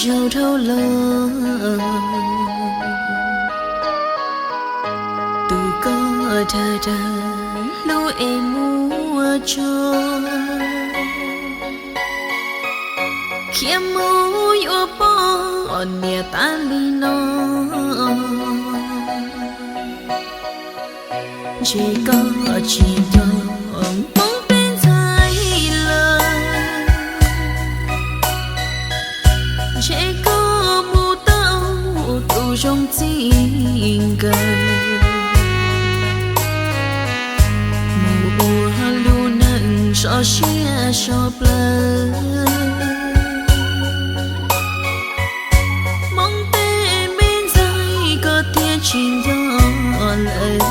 Zaum dhau los, tus koj dag dag hlub es muaj tso, khiav mus yuav poj niam tas li no. Ntshe koj tsis nco Hmoob peb ntxhais lawm, ntshe koj mus tau tus zoo txij nkawm, mus ua lub neej sov siab sov plawv. Hmoob peb me ntxhais koj thiaj tsis nco lawm.